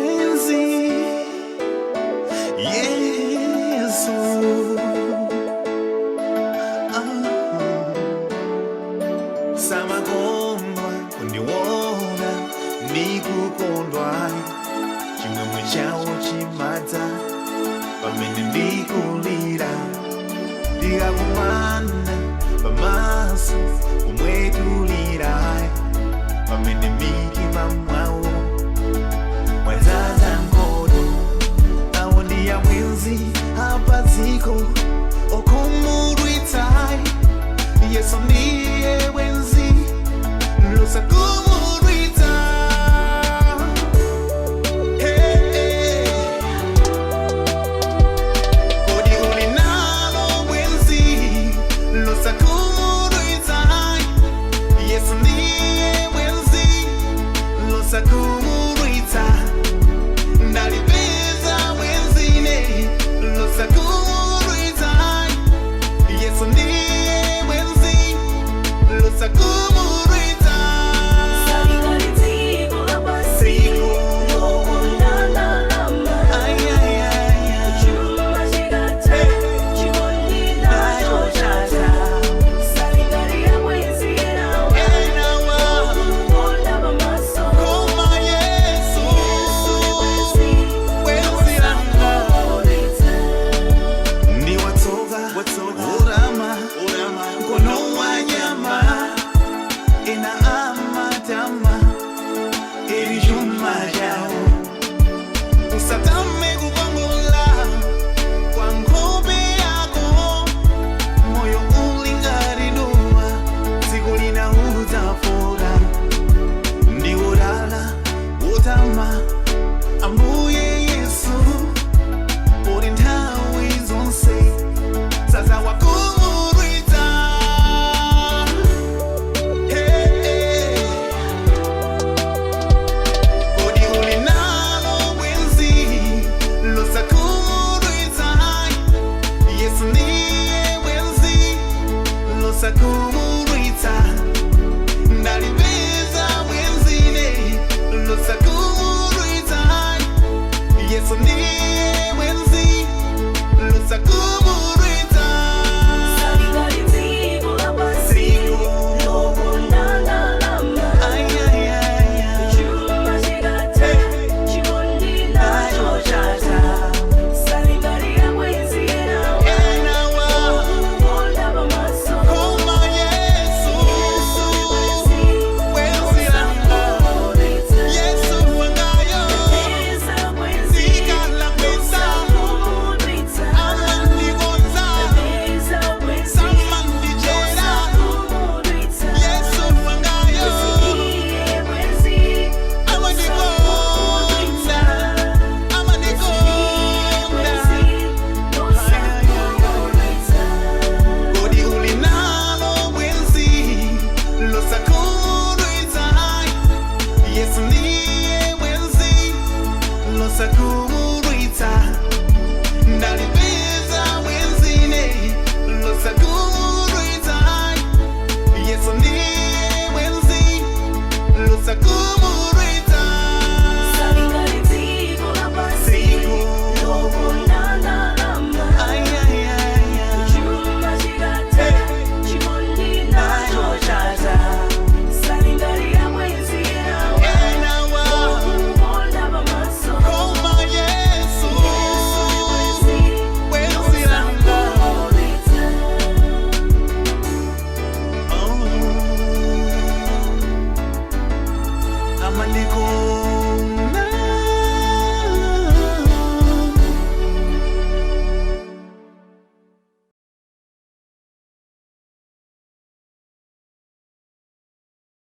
Bwenzi Yesu. Ah. Samakondwa kundiona ndikukondwa, chimwemwe chawo chimadza pamene ndikulira. Ndikakumana pamaso kumwetulira, pamene mitima mwawo mwadzaza nkhondo. Awo ndi abwenzi apadziko okhumudwitsa. Yesu ndiye bwenzi losakhumudwitsa. Hey, hey. Kodi uli nalo bwenzi losakhumudwitsa? Yesu ndiye bwenzi losakhumudwitsa. Ndalipeza bwenzi ine losakhumudwitsa. Yesu ndiye bwenzi losakhumudwitsa. Ay, ay, ay, ay. Nacho chacha. Enawa. Koma Yesu, bwenzi langa. Ndi watsoka urama mkono wa nyama, ena amatama eri chuma chawo. Usatame kukongola kwa nkhope yako, moyo uli ngati duwa, tsiku lina udzafota. Ndi wodala wotama Ambuye Yesu, uri nthawi zonse sadzawakhumudwitsa. Hey, hey. Kodi uli nalo bwenzi losakhumudwitsa? Yesu ndiye bwenzi losakhumudwitsa. Ndalipeza bwenzi ine losakhumudwitsa. Yesu ndiye bwenzi losakhumudwitsa. Ay, ay, ay, ay. Nacho chacha. Enawa. Koma Yesu, bwenzi langa. Yesu wangayo. Sikalakwitsa. Amandikonza. Samandichera. Yesu wangayo. Amandikonda. Amandikonda. Kodi uli nalo bwenzi losakhumudwitsa? Yesu ndiye bwenzi losakhumudwitsa. Ndalipeza bwenzi ine losakhumudwitsa. Yesu ndiye bwenzi losakhumudwitsa. Ay, ay, ay, ay. Nacho chacha. Enawa. Koma Yesu, bwenzi langa. Oh, amandikonda.